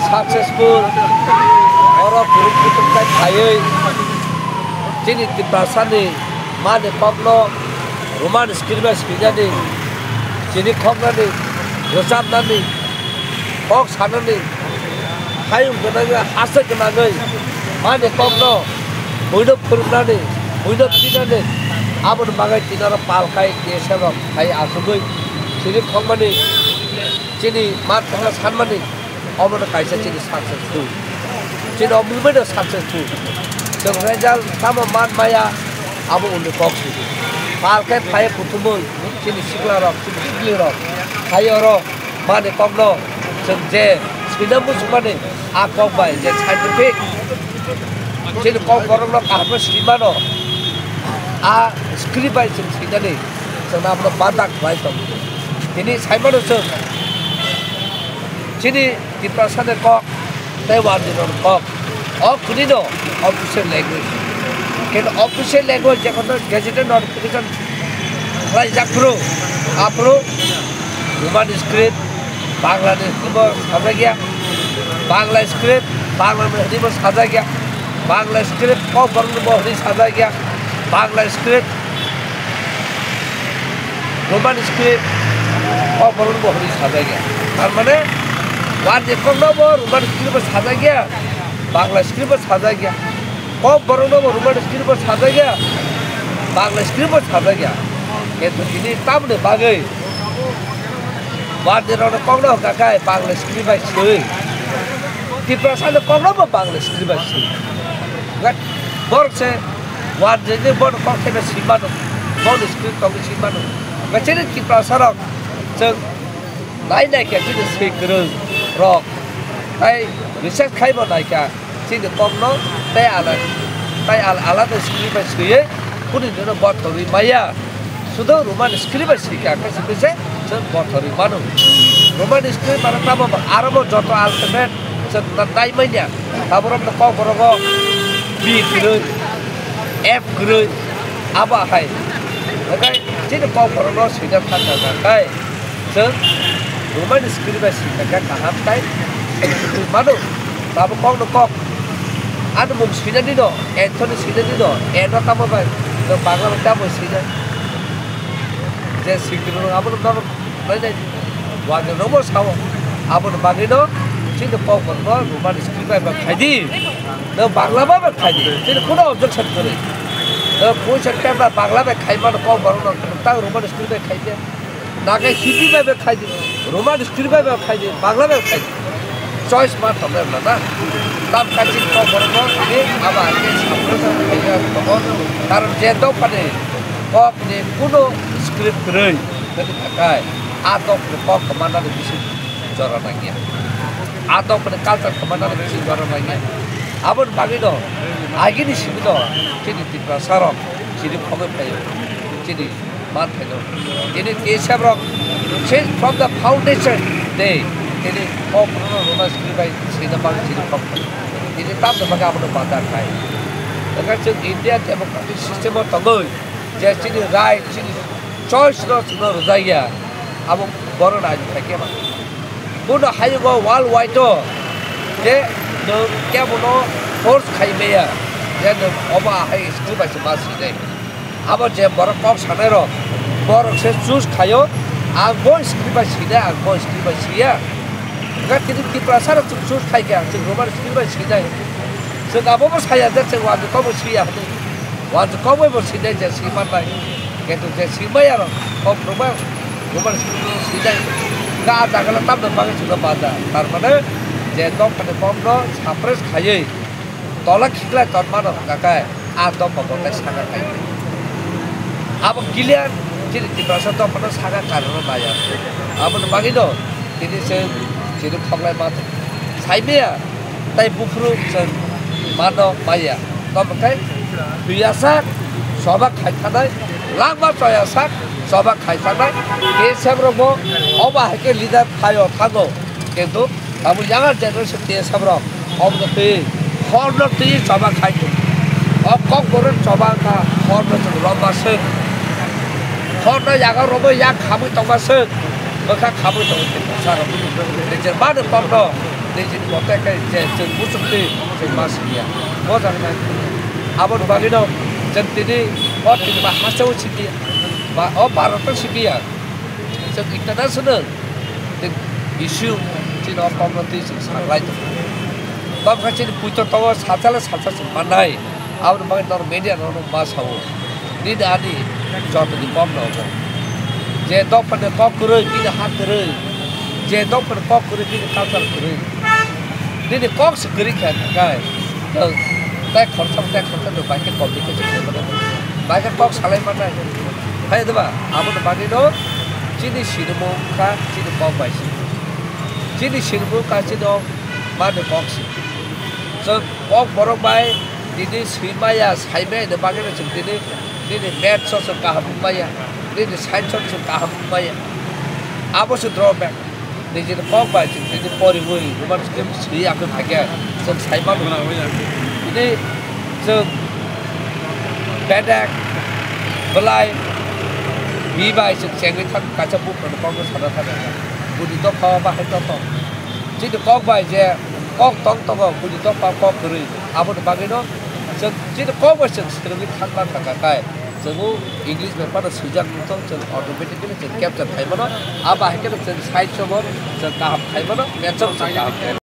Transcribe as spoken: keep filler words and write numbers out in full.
Successful, oro group kutung kai phaiwi chini Tiprasani mani kokno Roman script bai swinani, chini khoknani, rwchapnani, kok sanani, hayung gwnangwi, hasteo gwnangwi mani kokno buino phwrwngnani, buino thinani, aboni bagwi tini oro pal khai T S F rok khai achugwi chini khokmani, chini ma thangna sanmani, omono kaisa chini successful. Chini o movement o successful. Chwng result tamo man maya, abo uni kok sidi. Pal khe phai kuthumui chini sikla rok, chini sikli rok, phai oro mani kokno chwng je swina muchungmani a kok bai je scientific. Chini kok borokno kaham khe swimano a script bai chwng swinani chwng abono badak khlai tongo. Tini saimano chwng chini Tiprasa ni kok tei Wanjwi rok ni kok. O kuni no official language. Keno official language je kono gazetted notification khlai jak phuru, aphuru Roman script, Bangla ni script bo sajak ya, Bangla script, Bangla ni hwnwi bo sajak ya, Bangla script kok borok ni bo hwnwi sajak ya, Bangla script Roman script o borok bo hwnwi sajak ya. Tar mane, Wanjwi kokno bo Roman script bo sajak ya, Bangla script bo sajak ya. Kok borokno bo Roman script bo sajak ya, Bangla script bo sajak ya. Kintu tini tamoni bagwi Wanjwi rokni kokno hwnkha khe Bangla script bai swi, Tiprasani kokno bo Bangla script bai swi. Borok se Wanjwi ni bono kok khe swi mano, bono script tongwi swi mano. Chini Tiprasa rok chwng nai nai khe chini swi kwrwng rok tei research khai bo nai kha chini kokno tei ala-, tei ala-, alada script bai swiwi kuni dino bothorwi maya. Sudo Roman script bai swi kha khe simi se chwng bothorwi mano. Roman script mano tamo ba aro bo joto alphabet chwng na-, nai manya. Taborok no kok borogo B kwrwi, F kwrwi, abo hai. Hwnkhe chini kok borokno swida thang thang thang khai chwng Roman script bai swida khe kaham tai mano. Abo kok no kok. Ani mung swinani no, Anthony swinani no, N no tamo bai, no Bangla bai tamo swinai. Je swikirno abono norok Nai nai, Wanjwi rokbo sao. Aboni bagwino chini kok borokno Roman script bai bai khai di. No Bangla bai bai khai di. Chini kuno objection kwrwi. No question paper Bangla bai khai mano kok borokno, tang Roman script bai khai di. Naga Hindi bai bai khai di. Roman script bai bai khai di. Bangla bai khai di. Choice ma tongnai wngna na. Tam kaichik kok borokno tini abo hai khe saprwsa khaina tongo. Karon je dophani kokni kuno script kwrwi. Hwnwi kha khe, a dophani kok kwmanani bising jora nangya. A dophani culture kwmanani bising jora nangya. Aboni bagwino agini simino chini Tiprasa rok chini khogwi phaio, chini man phaino. Chini T S F rok since from the foundation day, chini kok borokno Roman script bai swina bagwi chini kok phaio. Chini tamni bagwi abono bada khai. Hwnkhe chwng India democratic system o tongwi, je chini right, chini choice no chwngno rwjak ya, abo borok nai khai khe ba. Bono hayungo world wide o je nwng kebono force khai maya, je nwng obo ahai script bai se ma sinai. Abo je borok kok sanai rok, borok se choose khaio, ang bo script bai sinai, ang bo script bai siya. Hwnkhe tini Tiprasa rok chwng choose khai khe, ang chwng Roman script bai sinai. Chwng abo bo saya je chwng Wanjwi kok bo siya hwnwi. Wanjwi kok bai bo sinai je si mannai. Kintu je si maya rok, kok rwma Roman script no sinai. Hwnkhe a jaga le tamni bagwi chwngno bada. Tar mane je dophani kokno suppress khaiwi tola khiklai tonmano hwnkha khe a dopha bo tai saka khai. Abo clear chini Tiprasa dophano saka karwi naya. Aboni bagwino tini se chini khoklai ma saimaya. Tai buphuru chwng mano maya. Tamo khe thwiyasak choba khai thanai, langma choyasak choba khai thanai. T S F rokbo obo hai khe leader phaio thango. Kintu abo younger generation T S F rok obo twi horno twi choba khai tong. O kokborok choba wngkha horno chwng romma swk. Horno yago romwi yak khamwi tongma swk. Bwkha khamwi tongo Tiprasa rok. Nijor mano kokno Nijini mote khe je chwng muchungtwi chwng ma simi ya. Bo jagna aboni bagwino chwng tini o tini ba hasteo simi ya, ba o Bharat o simi ya. Chwng international tei issue chini o kokno twi chwng saklai tongo. Tamo khe chini puito tongo, salsa le salsa chwng mannai. Aboni bagwi norok media rokno ma sao. Nini ani jotoni kok no omo. Je dophani kok kwrwi, bini ha kwrwi. Je dophani kok kwrwi, bini culture kwrwi. Nini kok se kwrwi kha kai. Tei khorsa, tei khorsa no bai khe communication khe mano. Bai khe kok salai mannai. Hai diba? Aboni bagwi no chini sinimung kha, chini kok bai si. Chini sinimung kha, chini o mani kok si. Chwng kok borok bai tini swi maya, sai maya ni bagwi no chwng tini, nini maths o chwng kaham wng maya, nini science o chwng kaham wng maya. Abo se drawback. Nijini kok bai chwng tini poriwi, human skill swi ya khe phaikhe chwng sai mano. Tini chwng bedek, belai, bi bai chwng chengwi thang kaisa buphang kokno sana thang. Buni dopha o bahai joto. Chini kok bai je kok tong tongo, buni dopha kok kwrwi. Aboni bagwino chwng chini kok bai chwng swrwngwi thangma thangkha kai. Chwng o English bai phano swijak wngtong, chwng automatically chwng capture khai mano. Abo hai kheno chwng science o bo chwng kaham khai mano, maths o bo chwng kaham khai mano.